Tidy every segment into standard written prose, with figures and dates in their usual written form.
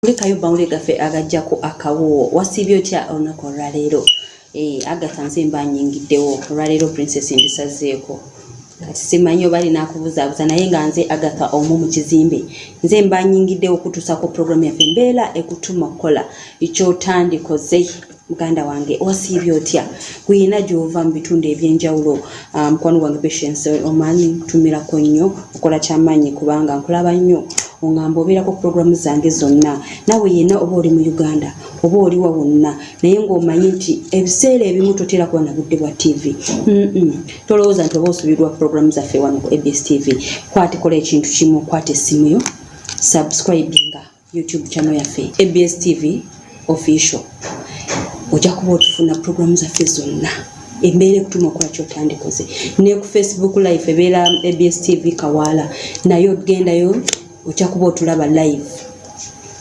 Kulikayo mawulire gaffe agajjako akawoowo. Wasiibye otya olunaku olwaleero? Eh, Agatha nze mba nyingiddewo olwaleero. Princess ndisazeeko, kati simanyi oba alina akubuzaabuza, naye nga nze Agatha omu mu kizimbe, nze mba nyingiddewo okutuusako puroguramu yaffe Embeera Ekutuma Okukola Kyotandikoze. Muganda wange, wasiibye otya gweyina gyova mu bitundu ebyenjawulo? Ah, mukwano gwange Patience, omanyi ntumirako nnyo, okola kyamaanyi kubanga nkulaba nnyo, ongamba obeerako puroguramu zange zonna. Naawe yenna oba oli mu Uganda oba oliwa wonna, naye ng'omanyi nti ebiseera ebimu totera kuba na budde bwa TV, Tolowooza nti oba osubirwa puroguramu zaffe wano ku ABS TV. Kwata, kola ekintu kimu, kwata essimu yo, subscribinga YouTube channel yaffe ABS TV Official, ojja kuba otufuna puroguramu zaffe zonna, Embeera Ekutuma Okukola Kyotandikoze. Ne ku Facebook Live ebeera ABS TV Kawaala, naye ogendayo ojja kuba otulaba live.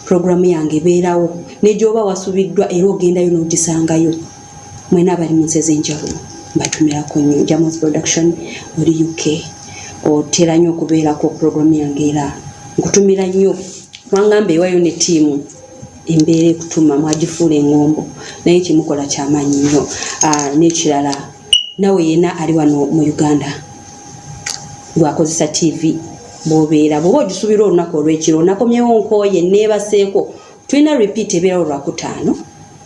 Puroguramu yange ebeerawo negyoba wasubiddwa, era ogendayo n'ogisangayo. Mwena abali mu nsi ez'enjawulo mbatumirako nnyo. Jamos Production, oli UK, otera nnyo okubeerako puroguramu yange, era nkutumira nnyo. Wangamba ewayo ne ttiimu Embeera Ekutuma mwagifuula eŋŋombo, naye kimukola kyamaanyi nnyo. Ah, n'ekirala, nawe yenna ali wano mu Uganda gwakozesa TV, bw'obeera bw'oba ogisubira olunaku olw'ekiro, nakomyewo nkooye neebaseeko, tulina repeat ebeerawo Lwakutaano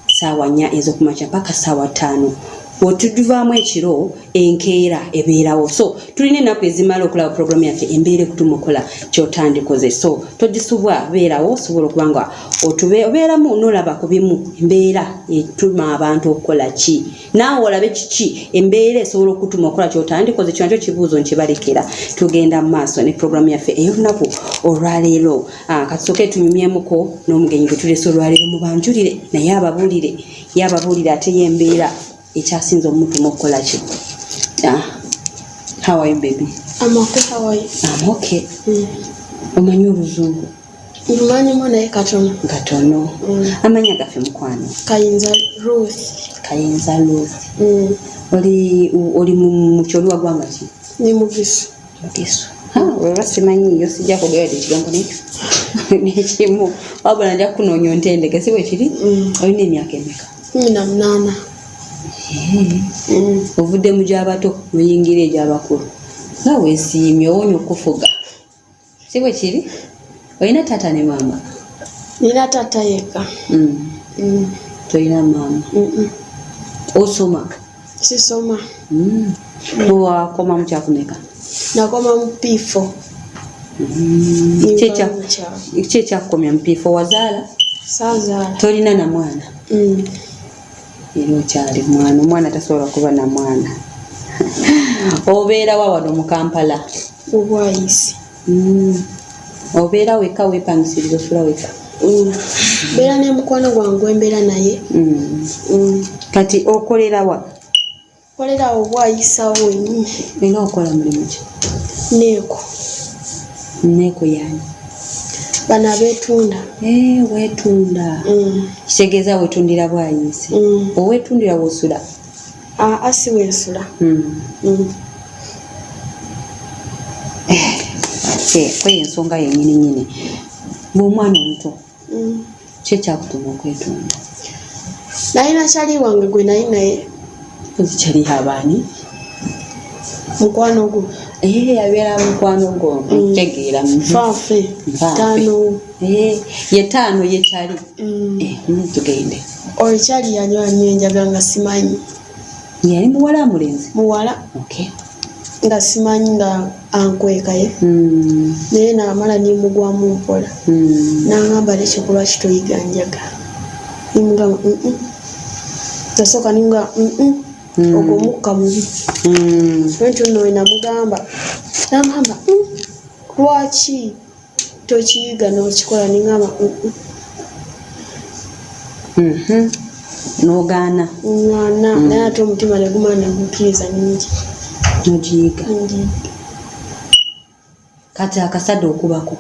saawa 4 ez'okumakya paka saawa 5. Wetugivaamu ekiro, enkeera ebeerawo. So tulina ennaku ezimala okulaba puroguramu yaffe Embeera Ekutuma Okola Kyotandikoze. So togisubwa, beerawo osobola okuba nga obeeramu nolaba ku bimu. Embeera etuma abantu okukola ki? Naawe olabe kiki embeera esobola okutuma okukola kyotandikoze. Kyo nakyo kibuuzo, nkibalekera. Tugenda mu maaso ne puroguramu yaffe ey'olunaku olwaleero. Ah, katusooke tunyumyemuko n'omugenyi gwe tuleese olwaleero, mubanjulire naye ababuulire, ye ababuulire ate ye embeera ekyasinza omutuma okukola ki. Ah, how are you, baby? I'm okay, how are you? I'm okay. Omanyi oluzungu? Ndumanyimu naye katono. Katono. Amanya gaffe, mukwano? Kayinza Ruth. Kayinza Ruth. Oli mu kyoli wa ggwanga ki? Ni Mugisu. Mugisu. Weba simanyiiyo, sijja kwogera ekigambo nekyo nekimu, wabula nja kunoonya ontendeke, si bwe kiri? Mm. Olina emyaka emeka? 18. Ovudde mu gy'abato noyingira egy'abakulu, nga weesiimye, owonya okufuga, si bwe kiri? Olina taata ne maama? Nina taata yekka. Tolina maama? Mm-mm. Osoma? Sisoma. Wakoma mu kyakumeka? Nakoma mu P4. Ki Nva mu kyalo. Ki ekyakukomya mu P4? Wazaala? Saazaala. Tolina na mwana? Mm. Era okyali mwana, omwana tasobola kuba na mwana. Obeera wa wano mu Kampala? Obwayisi. Obeera wekka, weepangisiriza, osula wekka? Mbeera ne mukwano gwange gwe mbeera naye. Kati okolera wa? Nkolera awo Bwayisi awo wennyini. Era okola mulimu ki? Neeko. Neeko yani? Bano abeetunda. Eh, weetunda. Kitegeeza weetundira Bwayisi? Mm. Oweetundira wosula? Aa, si wensula. Eh, kweyo ensonga yennyini nyini, ng'omwana omuto, ki ekyakutuma okwetunda? Nalina kyali wange gwe nali naye. Kyali abaani? Mukwano gwo. Eh, yabeera mukwano gwo, ntegeera. Nfaafe. Nfaafe. Taano. Eh, ye taano ye kyali. Eh, tugende. Oyo kyali yanywa nnyo enjaga nga simanyi. Yali muwala, mulenzi? Muwala. Nga simanyi nga ankwekaye. Naye namala nimugwamu mpola. Nangamba, "Lekyo, lwaki toyiga njaga?" Nimugamba, "Mm." Nasooka nimugamba, Ogwo mukka mubi." Nti nno we namugamba, nangamba, "Lwaki tokiyiga n'okikola?" Ningamba, "Mm." N'ogaana? Ŋŋaana, naye ate omutima ne gumala ne gukkiriza ningi. N'ogiyiga? Ngiyiga. Kati akasadde okubako?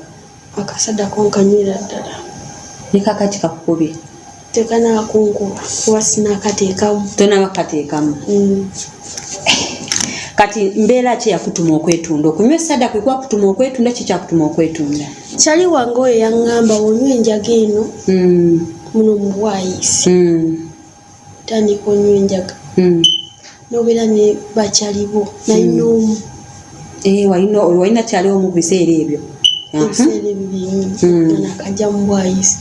Akasadda ko nkanywera ddala. Ne kakati kakukubye? Tekanakunkuba kuba sinakateekamu. Tonaba kukateekamu? Mm. Kati mbeera ki yakutuma okwetunda? Okunywa essadda kwe kwakutuma okwetunda? Ki kyakutuma okwetunda? Kyali wange oyo yaŋŋamba onywa enjaga eno muno mu bwayisi. Tandika onywa enjaga nobeera ne bakyali bo nalina omu. Eh, walina kyali omu ku biseera ebyo? Ebiseera ebyo byenyini nga nakajja mu bwayisi,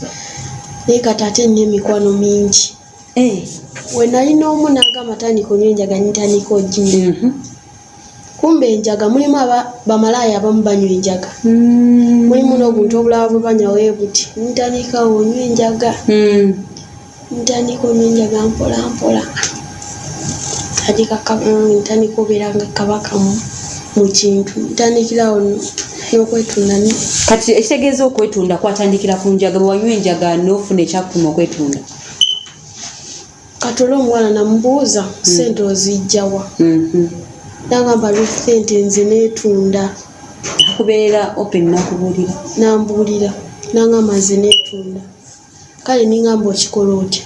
naye kati ate nina emikwano mingi. We nalina omu n'agamba tandika onywa enjaga, nitandika oginywa. Kumbe enjaga mulimu bamalaaya abamu banywa enjaga, mulimu n'obuntu obulala bwe banywa we buti. Ntandika onywa enjaga, ntandika onywa enjaga mpola mpola, ntandika obeera nga kabaka mu kintu, ntandikirawo n'okwetunda. Kati ekitegeeza okwetunda kwatandikira ku njaga? Bwe wanywa enjaga n'ofuna ekyakutuma okwetunda? Kati oli omuwala namubuuza, "Sente ozijjawa?" Nagamba, "Sente nze neetunda." Akubeerera open nakubuulira? Nambuulira, nangamba, "Nze neetunda." Kale ningamba, "Okikola otya?"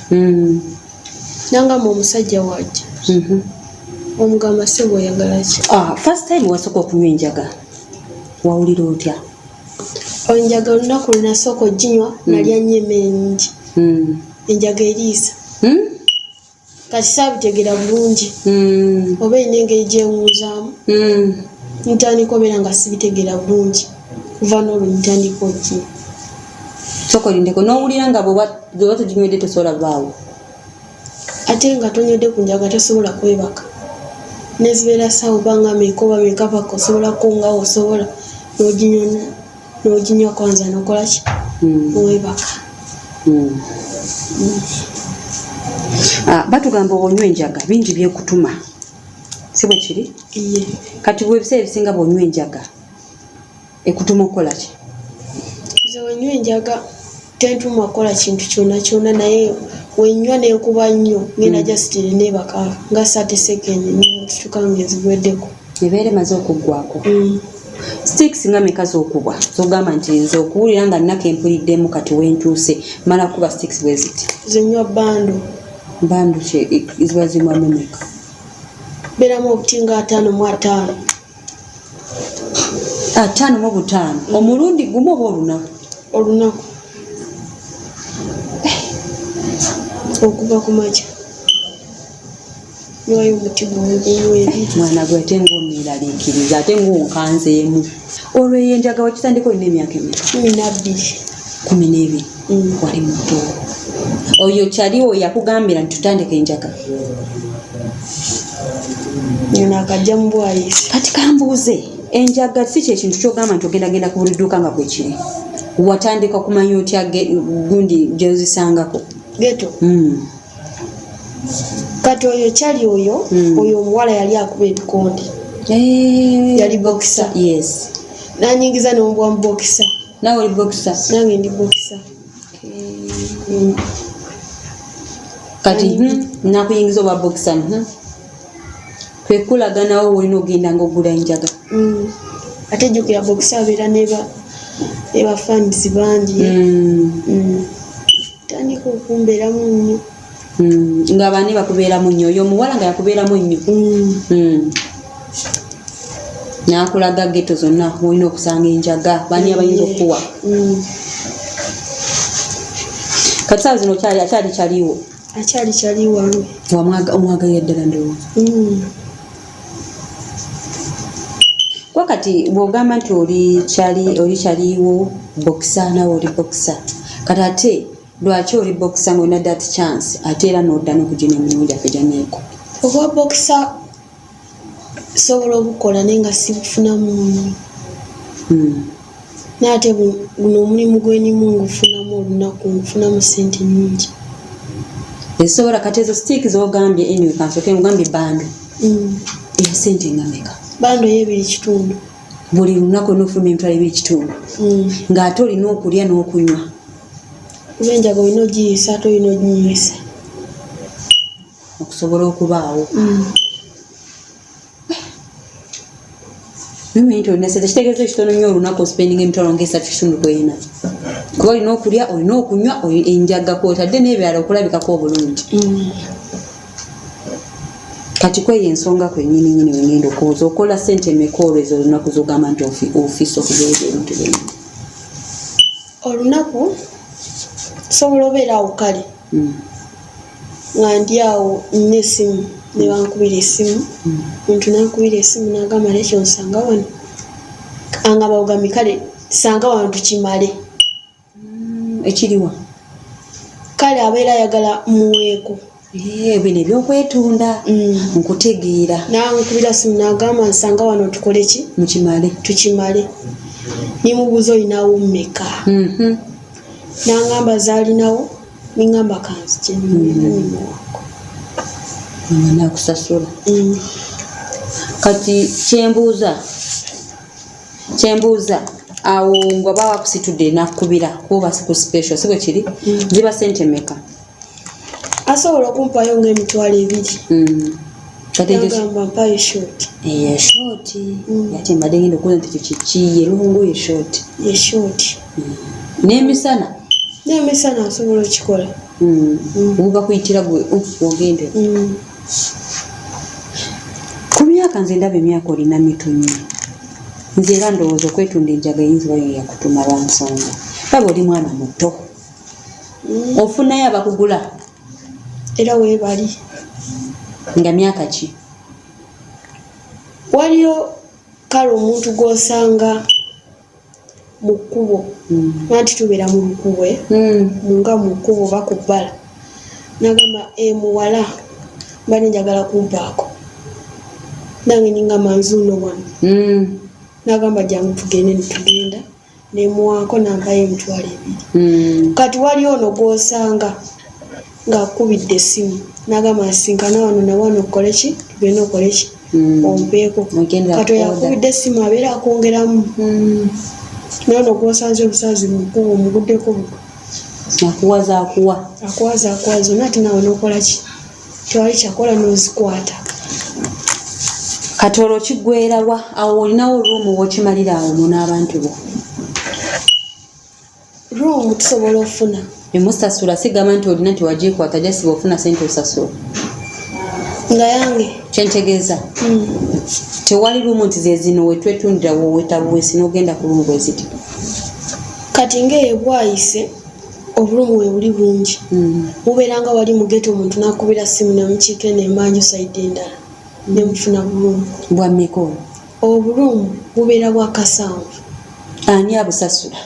Nangamba, "Omusajja wajja, omugamba, 'Ssebo, oyagala ki?'" Ah, first time wasooka okunywa enjaga wawulira otya? Enjaga olunaku lwenasooka oginywa nalya nnyo emmere nyingi. Enjaga eriisa. Kati saabitegera bulungi oba erina engeri gyewunzaamu. Ntandika obeera nga sibitegeera bulungi, kuva n'olwo ntandika oginywa. Sooka olindeko, n'owulira nga bw'oba toginywedde tosobola vaawo? Ate nga tonywedde ku njaga tosobola kwebaka, nezibeera saawa oba nga meka oba meka, paka osobola kungawo, osobola n'oginywa n'oginywa kwanza nokola ki, webaka. Ah, batugamba obwonywa enjaga bingi byekutuma, si bwe kiri? Iye. Kati bwe ebiseera ebisinga bw'onywa enjaga ekutuma okukola ki? Nze wenywa enjaga tentuma kukola kintu kyonna kyonna, naye wenywa nenkuba nnyo ngenda just neebaka nga 30 second ntutuka nga ezigweddeko. Ebeera emaze okuggwako? Sticks nga meka z'okubwa zogamba nti nze okuwulira nga nnaka empuliddemu kati wentuuse mala kuba sticks bwe ziti? Nze nywa bundle. Bundle ki ziba zinywamu meka? Beeramu obuti nga 55. 55 omulundi gumu oba olunaku? Olunaku, okuva ku makya nywayo omuti gumu, gumu, ebiri. Mwana gwe, ate ngaoneeraliikiriza, ate ngaonkanzeemu. Olwo eyo enjaga wakitandika olina emyaka emeka? 12. 12? Mm. Wali muto. Oyo kyaliwo yakugambira nti tutandika enjaga? Nga nakajja mu bwayisi. Kati kambuuze, enjaga si kyekintu kyogamba nti ogendagenda ku buli dduuka nga kwekiri. Watandika kumanya otya gundi gyozisangako? Ghetto. Kati oyo kyali oyo oyo omuwala yali akuba ebikonde. Yali boxer. Nanyingiza nomubwa mu boxer. Nawe oli boxer? Nange ndi boxer. Kati nakuyingiza obwa boxer, kwekulaganawo wolina ogenda nga ogula enjaga? Mm. Ate jjukira boxer abeera ne bafanisi bangi. Tandika okumbeeramu nnyo. Nga bani bakubeeramu nnyo? Oyo omuwala nga yakubeeramu nnyo? Nakulaga ghetto zonna olina okusanga enjaga, bani abayinza okukuwa? Kati saawa zino akyali kyaliwo? Akyali kyali wange. Omwagalira ddala ndowooza. Kwa kati bw'ogamba nti oli kyali, oli kyaliwo boxer, nawe oli boxer, kati ate lwaki oli boxer ng'olina that chance ate era n'odda n'okugina emirimu gyaffe gyaneeko? Obwa boxer sobola obukola naye nga sibufunamu nnyo. Naye ate guno omulimu gwenimu ngufunamu olunaku, ngufunamu sente nyingi. Ezisobola kati ezo stick z'ogambye, anyway kansooke ngambye bundle eya sente nga meka? Bundle y'e2.5. Buli lunaku olina okufuluma 2,500? Ng'ate olina okulya n'okunywa. Kuba enjaga olina ogiyiisa ate olina oginywesa. Okusobola okubaawo. Naye nti olina sente, kitegeeza ekitono nnyo olunaku ospendinga emitwalo ngaesatu kitundu kwena, kuba olina okulya, olina okunywa, enjaga kwotadde n'ebirala okulabikako obulungi. Kati kweyo ensonga kwennyini nyini wengenda okubuuza, okola sente meka olwo ezo olunaku zogamba nti ofiisa okugereza ebintu bino? Olunaku sobola obeera awo kale nga ndi awo nina essimu ne bankubira essimu. Omuntu nankubira essimu n'agamba lekyo nsanga wano, angamba bugambi kale sanga wano tukimale. Ekiriwa? Kale abeera ayagala muweeko. Bino ebyokwetunda. Nkutegeera. Nankubira simu nagamba nsanga wano tukole ki? Mukimale. Tukimale. Nimubuuza olinawo mmeka? Nangamba zaalinawo, ningamba kanzije nimuwako. Nga nakusasula. Kati kyembuuza awo nga baba bakusitudde nakubira kuba si ku special, si bwe kiri? Ziba sente meka? Asobola okumpayo ng'emitwalo 2. Kati ekyo nagamba mpayo short. Eyo short. Ate mbadde ngenda okubuuza nti ekyo kiki, ye long ye short? Ye short. N'emisana? N'emisana asobola okikola. Buba kuyitira gwe ogende. Ku myaka nze ndaba emyaka olina mito nnyo. Nze era ndowooza okwetunda enjaga eyinza oba yo yakutuma lwa nsonga. Laba oli mwana muto. Ofunayo abakugula? Era weebali. Nga myaka ki? Waliyo kale omuntu gw'osanga mu kkubo, anti tubeera mu lukubo, nga mu kkubo oba ku bbala, nagamba e muwala mbadde njagala kumpaako, nange ningamba nzuuno wano. Nagamba jangu tugende, netugenda nemuwaako nampayo 20,000. Kati wali ono gw'osanga ng'akubidde essimu nagamba nsinkana wano na wano okole ki, tugende okole ki, ompeeko. Ogenda Kati oyo ku order. akubidde essimu abeera akwongeramu, naye ono gw'osanze obusanzi mu kkubo omuguddeko bugwe. Akuwaza akuwa. Akuwaza akuwa zonna, ate naawe n'okola ki, tewali kyakola n'ozikwata. Kati olwo kiggweerawa awo? Olinawo room w'okimalira awo mu n'abantu bo? Room tusobola ofuna. Emusasula, sigamba nti olina nti wagyekwata, just bw'ofuna sente osasula. Nga yange. Kyentegeeza, tewali room nti ze zino wetwetundira, woweta buwesi n'ogenda ku room bwe ziti? Kati ng'eyo bwayise obulumu we buli bungi, bubeera nga wali mu ghetto, omuntu n'akubira simu namukiika eno emanju side endala nemufuna bulumu. Bwa mmeka olwo? Obulumu bubeera bwa kasanvu. Ani abusasula?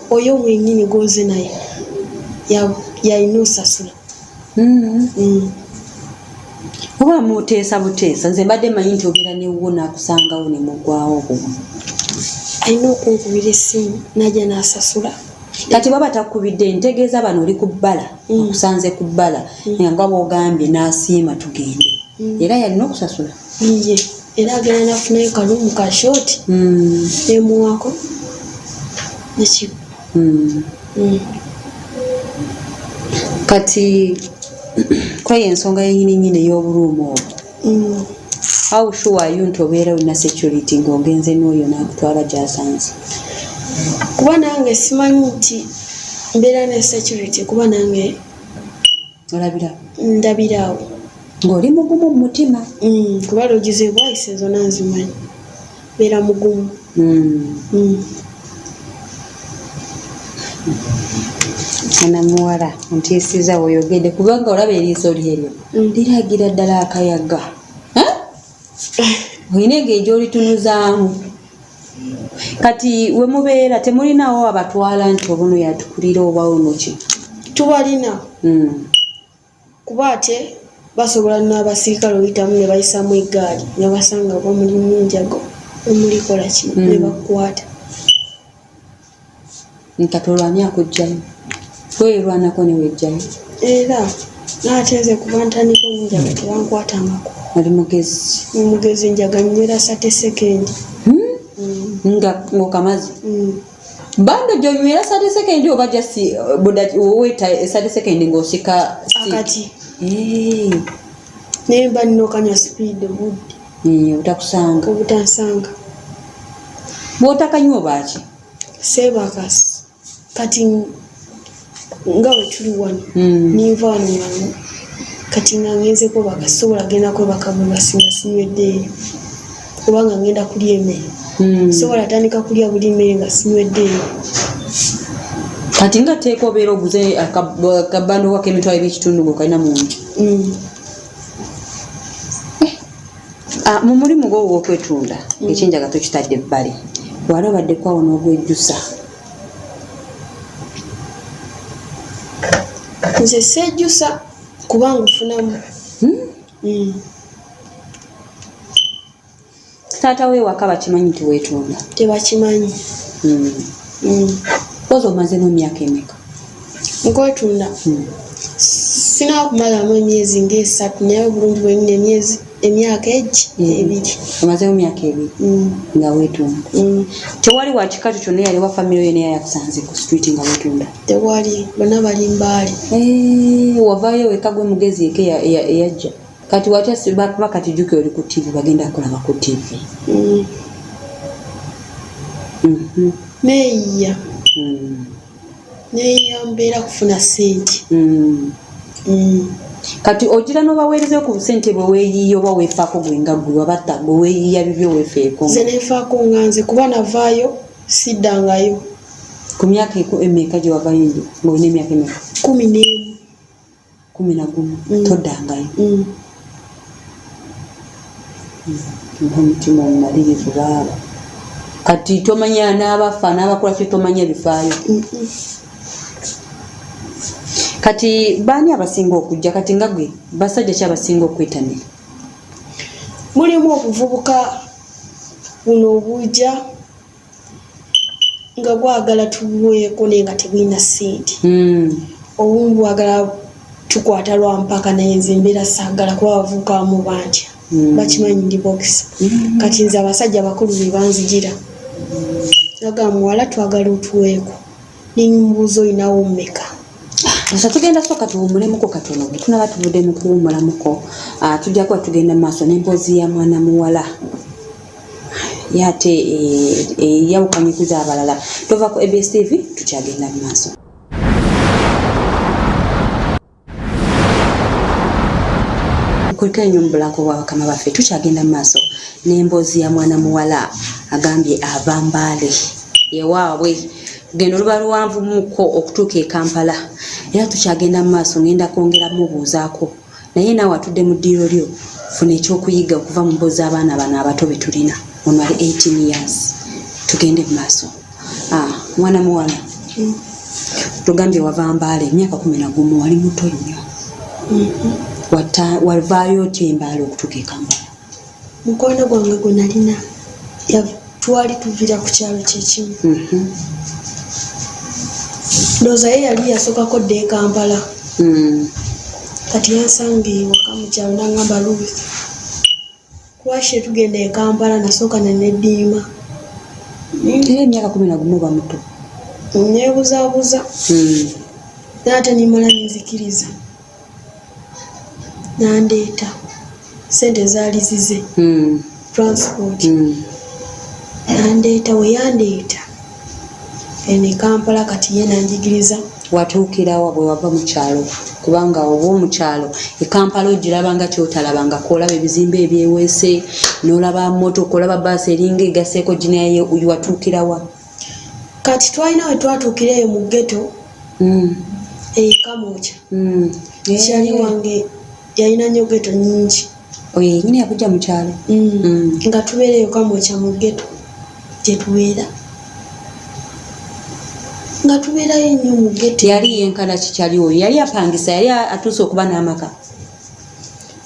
Oyo mwennyini gwoze naye yalina osasula. Oba muteesa buteesa? Nze mbadde manyi nti obeera newuwo n'akusangawo ne muggwawo obumu. Alina okunkubira essimu najja n'asasula. Kati baba takubidde, ntegeeza bano oli ku bbala, akusanze ku bbala nga bw'ogambye n'asiima tugende, era yalina okusasula? Ye era agenda nafunayo kalumu ka short nemuwako nekigwa. Kati kweyo ensonga yenyini nyini ey'obuluumu obwo, how sure are you nti obeera olina security ng'ogenze n'oyo n'akutwala gy'asanze? Kuba nange simanyi nti mbeera ne security, kuba nange Olabira? Ndabiraawo. Ng'oli mugumu mu mutima? Kuba loogi bwayise zonna nzimanyi, mbeera mugumu. Mwana muwala ontiisiza weoyogedde, kubanga olaba eriiso lyeryo liragira ddala akayaga. Olina engeri gy'olitunuzaamu. Kati we mubeera temulinawo abatwala nti obuno yatukulira oba ono ki? Tubalina. Kuba ate basobola n'abasirikale oyitamu ne bayisamu eggaali ne basanga oba mulimu enjago omulikola ki, ne bakukwata. Kati olwani akugjayo weerwanako ne wejjayo? Era naate nze kuba ntandika enjaga tebankwatangako. Oli mugezi. Mugezi, njaga nywera 30 seconds. Nga ng'okamaze bando gyonywera 30 seconds, oba just weta 30 seconds ng'osika? Akati. Naye mba nina okanywa speed obudde. Obutakusanga. Obutansanga. Bw'otakanywa obaaki? Seebaka. Kati nga we tuli wano, ninva wano nga kati nga ngenze kwebaka, sobola genda kwebaka bwebasi nga sinywedde eyo, kubanga ngenda kulya emmere. Sobola tandika kulya buli mmere nga sinywedde eyo. Kati nga teeka obeera oguze akabando k'emitwalo eby'ekitundu ng'okalina mu nju. Mu mulimu gwo ogw'okwetunda, ekyenjaga tokitadde ebbali, wali obaddeko awo n'ogwejjusa? Nze seejjusa kubanga ofunamu. Taata we ewaka bakimanyi nti weetunda? Tebakimanyi. Kozi omazeemu emyaka emeka? Nkwetunda sinaba kumalamu emyezi nga 3, naye obulungi bwenyini emyezi emyaka egi 2. Omazeemu emyaka 2 nga weetunda? Mm. Tewali wakika kyo kyonna yali wa famire yo naye yakusanze ku street nga weetunda? Tewali, bonna bali Mbaale. Wavaayo weka gwe mugezi eke eyajja. Kati watya bakuba kati jjuki oli ku TV, bagenda kulaba ku TV? Neeyiya. Neeyiya mbeera kufuna ssente. Kati ogira n'obaweereza ku busente bwe weeyiiya oba weefaako gwe nga gwe wabatta gwe weeyiiya bibyo weefeeko? Nze neefaako nga nze, kuba navaayo siddangayo. Ku myaka emeka gye wavaayo enju, ng'olina emyaka emeka? 11. 11? Mm. Toddangayo? Mm. Omutima omumalirivu baaba. Kati tomanya n'abafa n'abakola ki, tomanya bifaayo? Mm-mm. Kati baani abasinga okujja? Kati nga gwe, basajja ki abasinga okwetanira? Mulimu obuvubuka buno obujja nga bwagala tubuweeko naye nga tebulina ssente. Obumu bwagala tukwata lwa mpaka, naye nze mbeera saagala kuba abavubuka abamu bantya. Bakimanyi ndi boxer. Kati nze abasajja abakulu be banzigira, agamba, "Muwala, twagala otuweeko." Nemubuuza, "Olinawo mmeka?" Asa tugenda sooka tuwumulemuko katono. Bwe tunaba tuvudde mu kuwumulamuko, tujja kuba tugenda mu maaso n'emboozi ya mwana muwala ye ate eyawukanye ku z'abalala. Tova ku ABS TV, tukyagenda mu maaso. Kuliko nnyo mu bulako bwa bakama baffe. Tukyagenda mu maaso n'emboozi ya mwana muwala agambye ava Mbaale ewaabwe, genda oluba luwanvu muko okutuuka e Kampala. Era tukyagenda mu maaso, ngenda kwongera mubuuzaako, naye naawe atudde mu ddiiro lyo, funa ekyokuyiga okuva mu mboozi abaana bano abato be tulina. Ono ali 18 years. Tugende mu maaso. Mwana muwala, tugambye wava Mbaale emyaka 11, wali muto nnyo. Wavaayo otya Embaale okutuuka e Kampala? Mukwano gwange gwe nalina, twali tuviira ku kyalo kyekimu. Ndowooza ye yali yasookako dda e Kampala. Kati yansanga ewaka mu kyalo n'aŋŋamba, "Ruth, lwaki tetugenda e Kampala?" Nasooka neneddiima. Era emyaka 11 oba muto. Neebuzaabuza, naye ate nimala nenzikiriza. Nandeeta, sente zaali zize, transport. Nandeeta, we yandeeta eno e Kampala, kati ye nanjigiriza. Watuukirawa bwe wava mu kyalo? Kubanga oba omukyalo, e Kampala ogiraba nga kyotalabangako, olaba ebizimbe ebyeweese, n'olaba motoka, olaba baasi eringa egaseeko ginaye. Watuukirawa? Kati twalina we twatuukira eyo mu ghetto e Kamwokya. Kyali wange yalina nnyo ghetto nyingi. Oyo yenyini yakujja mu kyalo? Nga tubeera eyo Kamwokya mu ghetto gye tubeera, nga tubeerayo nnyo mu ghetto. Yali yenkana kikyali oyo? Yali apangisa? Yali atuuse okuba n'amaka?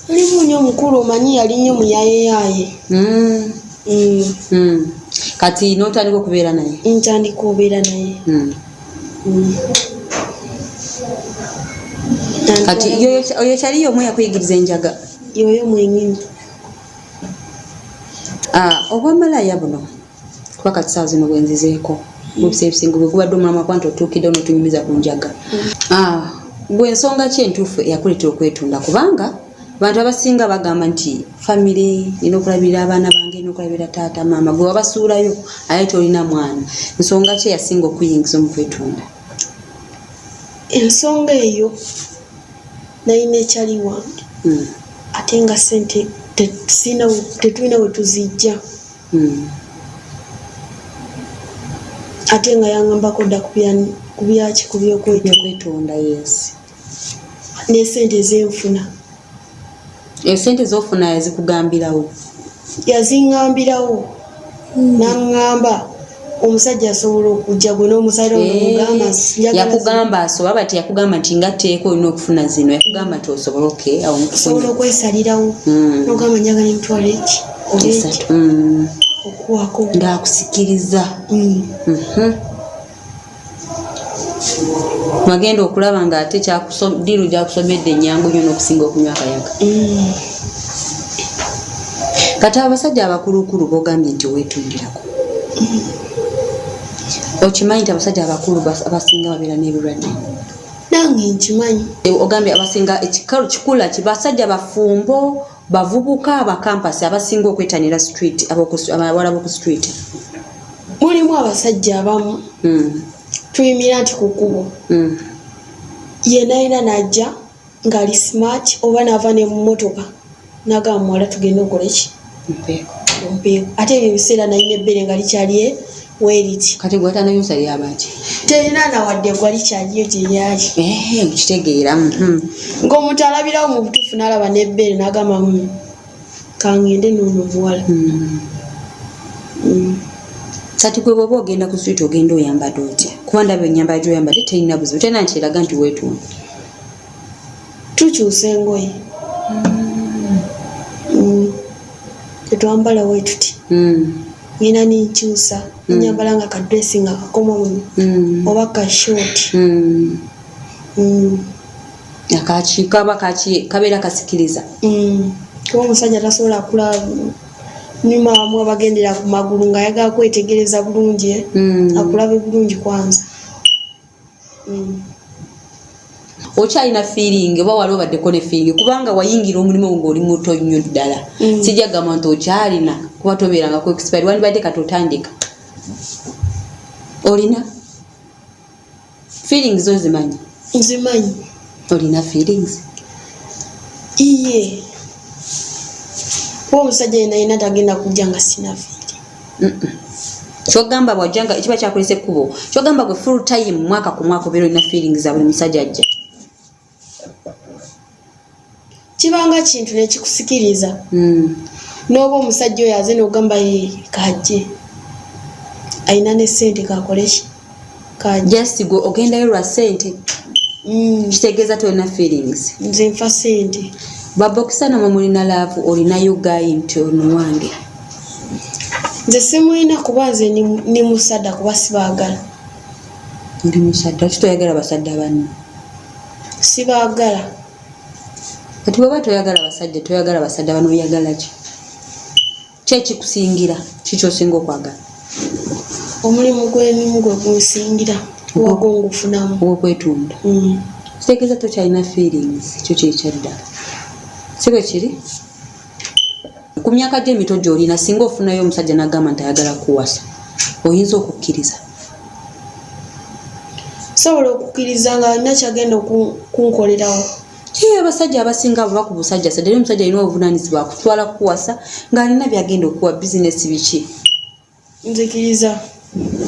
Alimu nnyo mukulu, omanyi yali nnyo muyayeyaaye. Kati n'otandika okubeera naye? Ntandika obeera naye. Kati oyo kyali omu yakuyigiriza enjaga? Yoyo mwenyini. Obwamalaaya buno, kuba kati saawa zino bwenzizeeko mu biseera ebisinga bwe gubadde omulamwa, kuba nti otuukidde n'otunyumiza ku njaga. Gwe ensonga ki entuufu eyakuleetera okwetunda? Kubanga abantu abasinga bagamba nti famire, nina okulabirira abaana bange, nina okulabirira taata, maama. Gwe wabasuulayo aye tolina mwana. Nsonga ki eyasinga okuyingiza omu kwetunda? Ensonga eyo, nalina ekyali wange, ate nga sente tetulina we tuzijja. Ate nga yangambako dda ku byaki, ku byokwetonda. Yes. N'esente zenfuna. Esente zofuna yazikugambirawo? Yaziŋŋambirawo, naŋŋamba omusajja asobola okujja gwe n'omusajja omugamba. Yakugamba asobola bati? Yakugamba nti nga tteeka olina okufuna zino? Yakugamba nti osobola? Okay, awo osobola okwesalirawo, nogamba njagala emitwalo eki oba eki okuwako. Ng'akusikiriza. Wagenda okulaba ng'ate deal gyakusomedde ennyangu nnyo n'okusinga okunywa akayaga. Kati abasajja abakulukulu bogambye nti weetundirako, okimanyi nti abasajja abakulu abasinga babeera n'ebirwadde? Nange nkimanyi. Ogambye abasinga ekikalu kikula ki, basajja bafumbo, bavubuka, abakampasi abasinga okwetanira street, abawala boku street? Mulimu abasajja abamu tuyimira nti ku kkubo, yenna yina najja ng'ali smart, oba naava ne mu mmotoka nagamba, "Muwala, tugende okole ki?" Mpeeko. Ompeeko. Ate ebyo ebiseera nalina ebbere nga likyali weeriti. Kati gwatanayosa lyabaki? Terina nawadde gwa, likyaliyo gye lyali. Okitegeera. Ng'omuntu alabirawo mu butuufu n'alaba n'ebbeere n'agamba, kangende n'ono omuwala." Kati gwe bwoba ogenda ku street, ogenda oyambadde otya? Kuba ndaba ennyambala gyoyambadde terina buzibu, terina nkyeraga nti weetunda. Tukyusa engoye. Tetwambala we tuti. Ngenda nenkyusa, nenyambala nga kadress nga kakoma muno oba ka short. Akaki kaba kaki kabeera kasikiriza. Kuba omusajja tasobola kulaba nyuma, abamu abagendera ku magulu ng'ayagala kwetegereza bulungi, eh? Akulabe bulungi kwanza. Okyalina feeling oba wali obaddeko ne feeling? Kubanga wayingira omulimu ng'oli muto nnyo ddala. Sijja gamba nti okyalina, kuba tobeeranga ku expired, wandibadde kati otandika. Olina feelings zo zimanyi? Nzimanyi. Olina feelings? Iye, kuba omusajja yena yena tagenda kujja nga sina feeling. Kyogamba bwajjanga kiba kyakulesa ekkubo. Kyogamba gwe full time, mwaka ku mwaka, obeera olina feelings za buli musajja ajja? Kibanga kintu nekikusikiriza. N'oba omusajja oyo aze n'ogamba, "Ye kajje, ayina ne ssente, kakoleki, kajje." Just gwe ogendayo lwa ssente? Kitegeeza tolina feelings. Nze nfa ssente. Babokisa namwe mulina love? Olinayo guy nti ono wange? Nze simulina, kuba nze ni musadda, kuba sibaagala. Oli musadda, ki toyagala basadda banno? Sibaagala. Kati bweba toyagala basajja, toyagala basadda bano, oyagala ki? Ki ekikusingira? Kikyosinga okwagala? Omulimu gw'emimu gwe gunsingira, wagwo ngufunamu. Ogwokwetunda? Kitegeeza tokyalina feelings, kyo kyekyaddala, si bwe kiri? Ku myaka gyo emito gy'olina, singa ofunayo omusajja n'agamba nti ayagala kuwasa, oyinza okukkiriza? Sobola okukkiriza nga alina kyagenda kunkolerawo. Ye abasajja abasinga baba ku busajja sajja, naye omusajja alina obuvunaanyizibwa akutwala kukuwasa ng'alina byagenda okuwa, bizinesi, biki. Nzikiriza.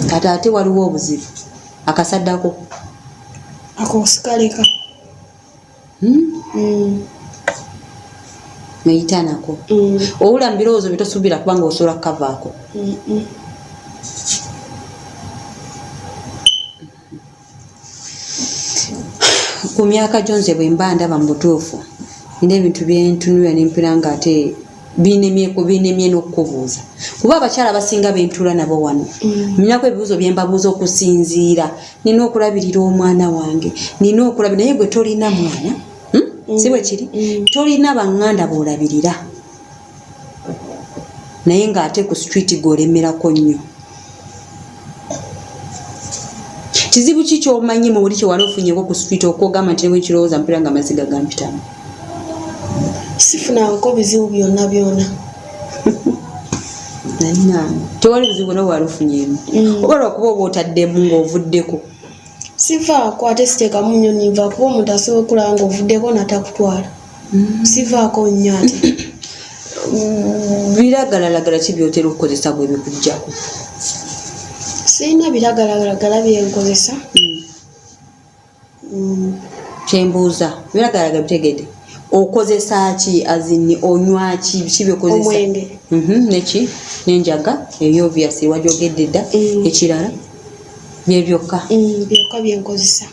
Kati ate waliwo obuzibu akasaddako. Ako sikaleka. Meyita nako. Owulira mu birowoozo byetosuubira kubanga osobola kukavaako. Ku myaka gyo, nze bwe mba ndaba mu butuufu, nina ebintu byentunulira nempira nga ate binemye n'okukubuuza, kuba abakyala abasinga bentula nabo wano, ninaku ebibuuzo byembabuuza okusinziira nina okulabirira omwana wange, nina okulabirira, naye gwe tolina mwana, Si bwe kiri? Tolina baŋŋanda b'olabirira, naye ng'ate ku street gweolemerako nnyo. Kizibu ki kyomanyi mu buli kyewali ofunyeko ku street okwogamba nti nebwekirowooza mpira nga amaziga gampitamu? Sifunangako bizibu byonna byonna. Nanange tewali buzibu bwona bwewali ofunyemu? Oba lwakuba oba otaddemu ng'ovuddeko? Sivaako, ate siteekamu nnyo ninva, kuba omuntu asobola okulaba ng'ovuddeko natakutwala. Sivaako nnyo ate. Biragalalagala ki byotera okukozesa bwe bikujjako? Sirina biragalalagala byenkozesa. Kyembuuza, biragalalagala bitegedde, okozesa ki? Azini onywa ki? Biki byokozesa? Omwenge. Neki nenjaga eyo obviously wajogedde dda. Ekirala byebyokka? Byokka byenkozesa.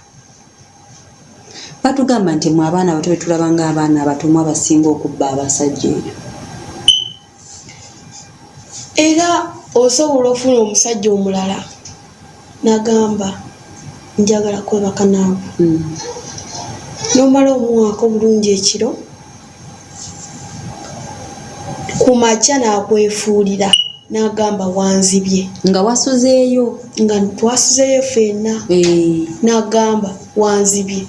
Batugamba nti mwe abaana abato betulaba nga abaana abato mwe abasinga okubba abasajja eyo. Era osobola ofuna omusajja omulala nagamba njagala kwebaka naawe, nomala omuwaako obulungi ekiro, ku makya nakwefuulira nagamba wanzibye. Nga wasuzeeyo? Nga twasuzeeyo ffenna. Nagamba wanzibye.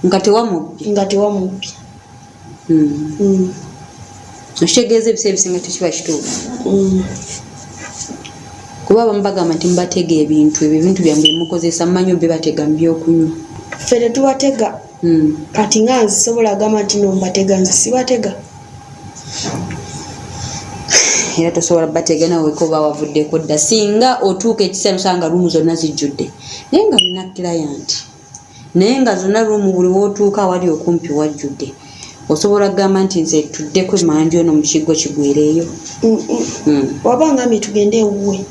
Nga tewamubbye? Nga tewamubbye. Okitegeeza ebiseera ebisinga tekiba kituufu. Kuba abamu bagamba nti mubatega ebintu ebyo, ebintu byammwe byemukozesa, mumanyi obibatega mu byokunywa. Ffe tetubatega. Kati nga nze sobola agamba nti no mbatega, nze sibatega. Era tosobola batega nawe kuba wavuddeko dda. Singa otuuka ekiseera osanga ruumu zonna zijjudde, naye nga olina client, naye nga zonna ruumu buli wootuuka awali okumpi wajjudde, osobola kugamba nti nze tuddeko emanju eno mu kigo kigwereeyo? Waba ngambye tugende ewuwe,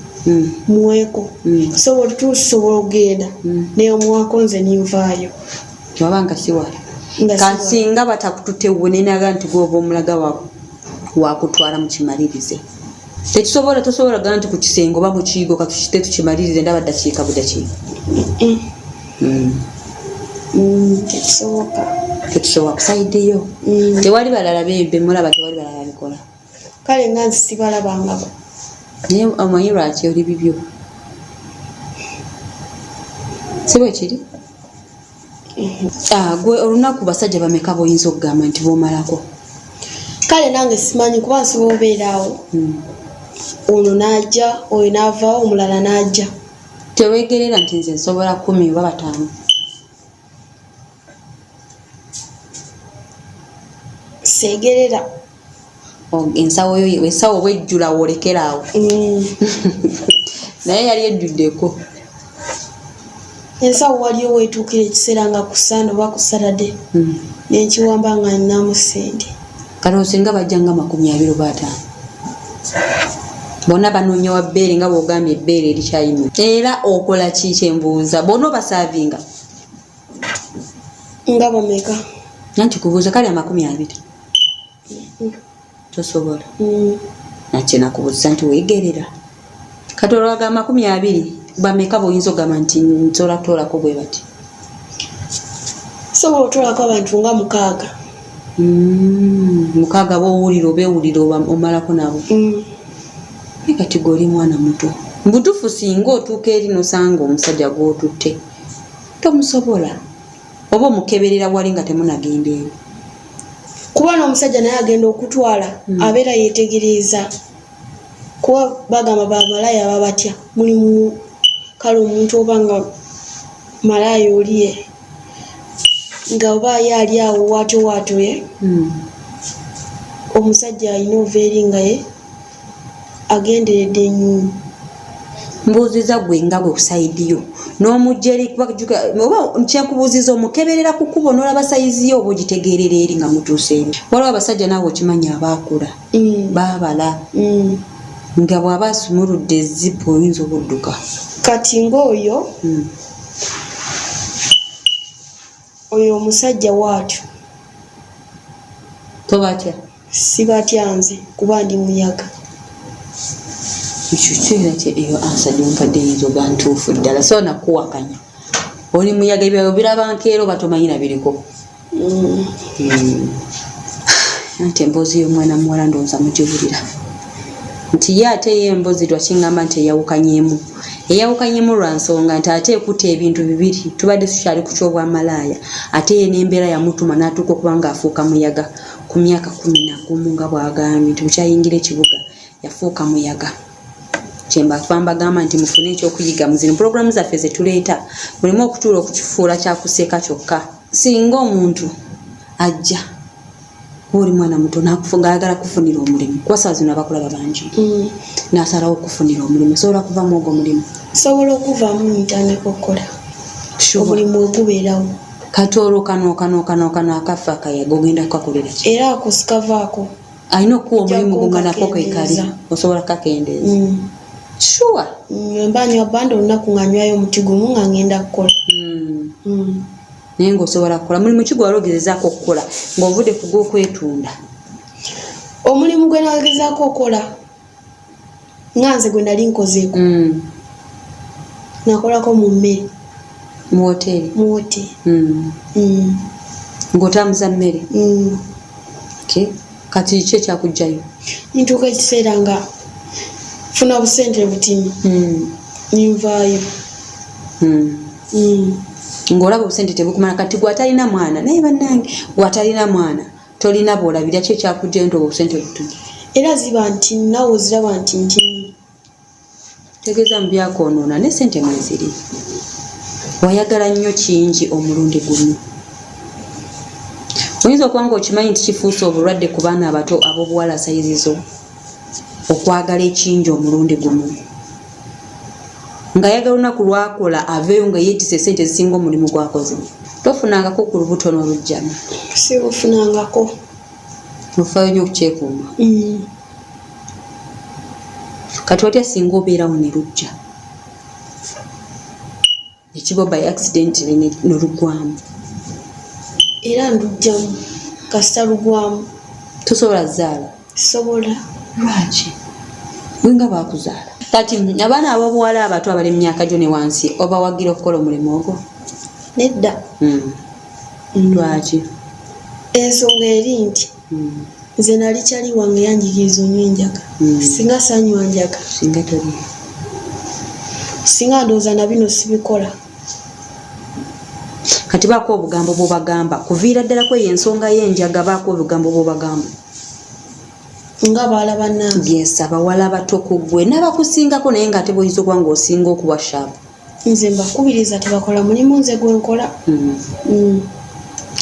muweeko, sobola tusobola okugenda, naye omuwaako nze ninvaayo. Waba nga si wala? Nga si wala. Kansinga batakututte ewuwe, naye naga nti gwoba omulaga wakutwala mukimalirize. Tekisobola, tosobola gamba nti ku kisenge oba mu kiyigo katukite tukimalirize, ndaba ddakiika budakiika. Tekisoboka. Tekisoboka kusaidiyo. Tewali balala bemulaba, tewali balala bikola. Kale nga nze sibalabangako. Naye omanyi lwaki oli bibyo? Si bwe kiri? Gwe olunaku basajja bameka b'oyinza okugamba nti b'omalako? Kale nange simanyi, kuba nsobola obeera awo, ono n'ajja, oyo n'avaawo, omulala n'ajja. Teweegerera nti nze nsobola 10 oba 5? Seegerera. Ensawo yo, ensawo bwejjula woolekera awo. Naye yali ejjuddeko? Ensawo waliyo weetuukira ekiseera nga ku Sande oba ku Saturday, nenkiwamba nga nninamu ssente. Kati osinga bajja nga 20 oba 50, bonna banoonya wa bbeere, nga bw'ogambye ebbeere erikyayimira. Era okola ki? Kyembuuza, bonna obasaavinga? Nga bameka? Nanti kubuuza, kale 20 tosobola? Nakye nakubuuza nti weegerera. Kati olwaga 20, bameka b'oyinza okugamba nti nsobola kutoolako bwe bati? Sobola otoolako abantu nga 6. 6 b'owulira obeewulira omalako nabo? Naye kati gwe oli mwana muto mbutuufu, singa otuuka eri nosanga omusajja gw'otutte tomusobola, oba omukeberera wali nga temunagenda eyo? Kuba n'omusajja naye agenda okutwala abeera yeetegereza, kuba bagamba bamalaaya babatya mulimu. Kale omuntu oba nga malaaya oli ye nga oba ye ali awo waatyo waatyo ye, omusajja alina ova eri nga ye agenderedde ennyunyu. Mbuuziza gwe nga gwe ku side yo n'omujja eri, oba kyenkubuuziza, omukeberera ku kkubo n'olaba size yo, oba ogitegeerera eri nga mutuuse eri? Waliwo abasajja naawe okimanyi abaakula, baabala, nga bw'aba asumuludde ezipu oyinza okudduka. Kati ng'oyo, oyo omusajja waatyo. Tobatya? Sibatya nze, kuba ndi muyaga. Ekyo kiera kye eyo answer gyompadde eyinza oba ntuufu ddala, so nakuwakanya. Oli muyaga, ebyo biraba nkeera oba tomanyi na biriko. Anti emboozi y'omwana muwala ndowooza mugiwulira nti ye ate ye emboozi lwaki ŋŋamba nti eyawukanyemu, eyawukanyemu lwa nsonga nti ate ekutte ebintu bibiri. Tubadde tukyali ku ky'obwamalaaya, ate ye n'embeera yamutuma n'atuuka okuba ng'afuuka muyaga ku myaka 11, nga bw'agambye nti bukyayingira ekibuga yafuuka muyaga. Kyembava mbagamba nti mufune ekyokuyiga mu zino pulogulaamu zaffe ze tuleeta, mulimu okutuula okukifuula kyakuseka kyokka. Singa omuntu ajja Oli mwana muto ng'ayagala kufunira omulimu, kuba saa zino abakulaba bangi. N'asalawo okufunira omulimu, osobola kuvamu ogwo omulimu? Nsobola okuvaamu ntandika okukola. Omulimu ogubeerawo. Kati olwo kano kano kano kano akafa akayaga ogenda kukakolera ki? Era ako sikavaako. Alina okukuwa omulimu gwo nga nako kekali, osobola kukakendeeza? Sure. Mba nywa banda olunaku nga nywayo omuti gumu nga ngenda kukola. Naye ng'osobola kukola mulimu ki gwewali ogezezaako okukola ng'ovudde ku gw'okwetunda? Omulimu gwe nagezaako okukola nga nze gwe nali nkozeeko, nakolako mu mmere. Mu woteeri? Mu woteeri. Ng'otambuza mmere? Okay. Kati ki ekyakuggyayo? Ntuuka ekiseera nga nfuna busente butini, ninvaayo. Ng'olaba obusente tebukumala. Kati gwe atalina mwana, naye bannange, gwe atalina mwana, tolina bw'olabirira, ki ekyakuggyayo nti obwo obusente butono? Era ziba nti naawe oziraba nti ntini. Tegeeza mu byakwonoona ne ssente mweziri. Wayagala nnyo kingi omulundi gumu. Oyinza okuba ng'okimanyi nti kifuuse obulwadde ku baana abato ab'obuwala sayizi zo okwagala ekingi omulundi gumu. Ng'ayagala olunaku lw'akola aveeyo nga yeetisse ssente ezisinga omulimu gw'akoze. Tofunangako ku lubuto n'olujjamu? Sibufunangako. Ofaayo nnyo okukyekuuma? Kati watya singa obeerawo ne lujja? Ekiba by accident ne lugwamu. Era ndujjamu kasita lugwamu. Tosobola zaala? Sobola. Lwaki? Gwe nga baakuzaala. Kati abaana ab'obuwala abato abali mu myaka gyo ne wansi obawagira okukola omulimu ogwo? Nedda. Lwaki? Ensonga eri nti nze nali kyali wange yanjigiriza onywa enjaga. Singa sanywa njaga. Singa toli. Singa ndowooza na bino sibikola. Kati baako obugambo bw'obagamba kuviira ddala kweyo ensonga y'enjaga, baako obugambo bw'obagamba. Nga bawala bannange. Yes, abawala bato ku ggwe n'abakusingako, naye ng'ate bw'oyinza okuba ng'osinga okuba sharp. Nze mbakubiriza tebakola mulimu nze gwe nkola.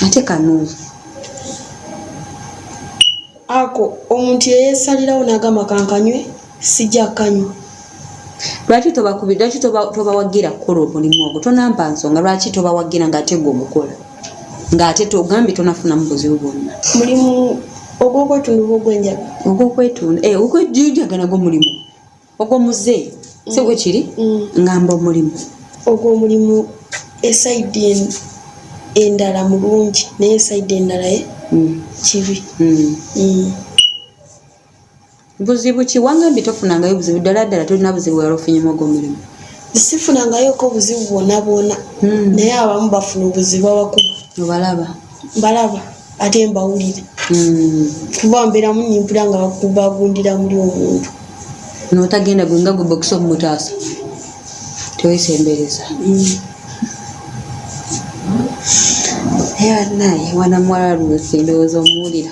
Ate kano. Ako omuntu yeyeesalirawo n'agamba kankanywe, sijja kanywa. Lwaki tobakubira, lwaki tobawagira kukola omulimu ogwo? Tonampa nsonga lwaki tobawagira ng'ate gwe ogukola, ng'ate togambye tonafunamu buzibu bwonna. Mulimu ogw'okwetunda oba ogw'enjaga? Ogw'okwetunda. Ogw'enjaga nagwo mulimu. Ogwo muze, si bwe kiri? Ngamba omulimu. Ogwo omulimu esayidi endala mulungi, naye esayidi endala ye kibi. Buzibu ki? Wangambye tofunangayo buzibu, ddala ddala tolina buzibu wali ofunyemu ogwo omulimu? Sifunangayoko obuzibu bwonna bwonna, naye abamu bafuna obuzibu abakuba. Obalaba? Mbalaba ate mbawulira. Kuba mbeeramu nimpulira nga bagundira muli omuntu. N'otagenda gwe nga gwe bokisa omutaasa. Teweesembereza. Naye naye mwana muwala Ruth, ndowooza omuwulira.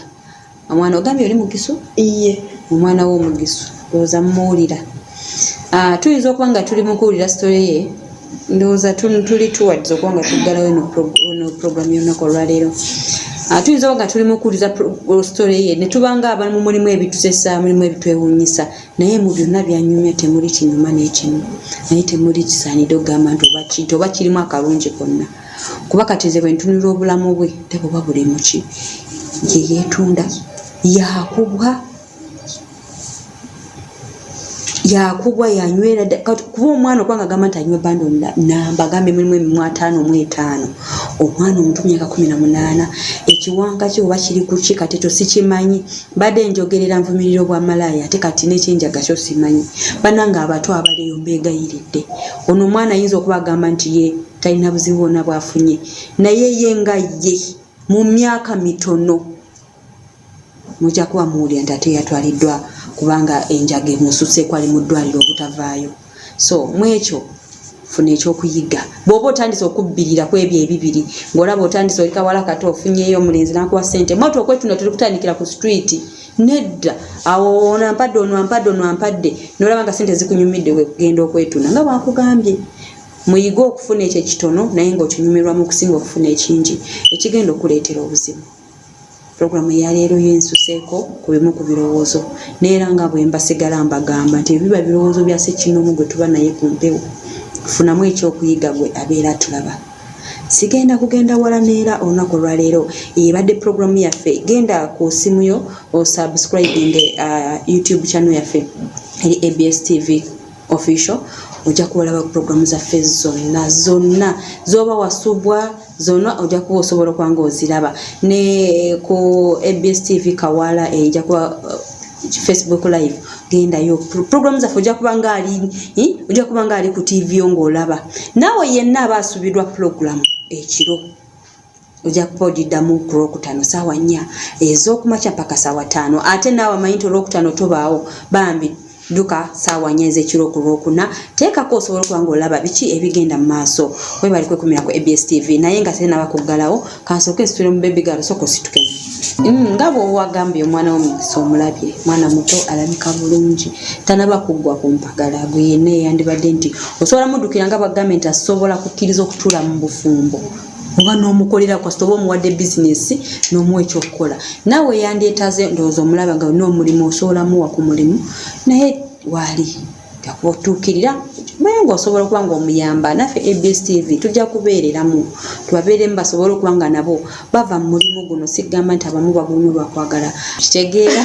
Omwana ogambye oli mugisu? Iye. Omwana w'omugisu, ndowooza mumuwulira. Tuyinza okuba nga tuli mu kuwulira story ye. Ndowooza tuli towards okuba nga tuggalawo eno program y'olunaku olwaleero. Tuyinza okuba nga tuli mu kuwuliza story ye ne tuba nga abamu mulimu ebitusesa, mulimu ebitwewuunyisa, naye mu byonna byanyumya temuli kinyuma n'ekimu, naye temuli kisaanidde okugamba nti oba ki, nti oba kirimu akalungi konna. Kuba kati nze bwe ntunula obulamu bwe ndaba oba buli mu ki, ye yeetunda, yakubwa, yakubwa, yanywera dda. Kati kuba omwana okuba nga agamba nti anywa bando namba, agambye mulimu emimwa 55, omwana omuto myaka 18, ekiwanka kye oba kiri ku ki kati ekyo sikimanyi. Mbadde njogerera nvumirira obwamalaaya, ate kati n'ekyenjaga kyo simanyi. Bannange abato abaliyo mbeegayiridde, ono omwana ayinza okuba agamba nti ye talina buzibu bwonna bw'afunye, naye ye nga ye mu myaka mitono mujja kuba muwulira nti ate yatwaliddwa kubanga enjaga emususeeko, ali mu ddwaliro obutavaayo. So mu ekyo funa ekyokuyiga. Bw'oba otandise okubbirira ku ebyo ebibiri, ng'olaba otandise oli kawala kato, ofunyeeyo omulenzi n'akuwa ssente, moto okwetunda tuli kutandikira ku street, nedda, awo ono ampadde, ono ampadde, ono ampadde, n'olaba nga ssente zikunyumidde, we kugenda okwetunda nga bwakugambye. Muyige okufuna ekyo ekitono naye ng'okinyumirwamu okusinga okufuna ekingi ekigenda okuleetera obuzibu. Puroguramu eyaleero yensuseeko ku bimu ku birowoozo, neera nga bwe mbasigala mbagamba nti ebiba birowoozo bya ssekinnoomu gwe tuba naye ku mpewo. Funamu ekyokuyiga gwe abeera atulaba. Sigenda kugenda wala neera olunaku olwaleero ebadde puroguramu yaffe. Genda ku simu yo osubscribing YouTube channel yaffe eri ABS TV Official, ojja kuba olaba puroguramu zaffe zonna zonna z'oba wasubwa zonna, ojja kuba osobola okuba nga oziraba ne ku ABS TV Kawaala, ejja kuba Facebook live. Gendayo, puroguramu zaffe ojja kuba nga ali ojja kuba nga ali ku TV yo ng'olaba. Naawe yenna aba asuubirwa puroguramu ekiro, ojja kuba ogiddamu ku Lwokutaano saawa 4 ez'okumakya paka saawa 5. Ate naawe amanyi nti Olwokutaano tobaawo, bambi dduka saawa 4 ez'ekiro ku Lwokuna, teekako osobola okuba ng'olaba biki ebigenda mu maaso. Webali kwekumira ku ABS TV. Naye nga tenaba kuggalawo, kansooke nsitule mu baby girl. Sooka osituke. Nga bw'owagambye omwana w'omukisa, omulabye, mwana muto alabika bulungi, tanaba kuggwa ku mpagala. Gwe yenna eyandibadde nti osobola muddukira nga bwagambye nti asobola kukkiriza okutuula mu bufumbo oba n'omukolera kasita oba omuwadde bizinesi n'omuwa ekyokukola, naawe yandyetaaze. Ndowooza omulaba nga olina omulimu, osobola muwa ku mulimu, naye waali jakuba otuukirira, naye ng'osobola okuba nga omuyamba. Naffe ABS TV tujja kubeereramu, tubabeeremu basobole okuba nga nabo bava mu mulimu guno. Sigamba nti abamu bagulimu lwakwagala, kitegeera.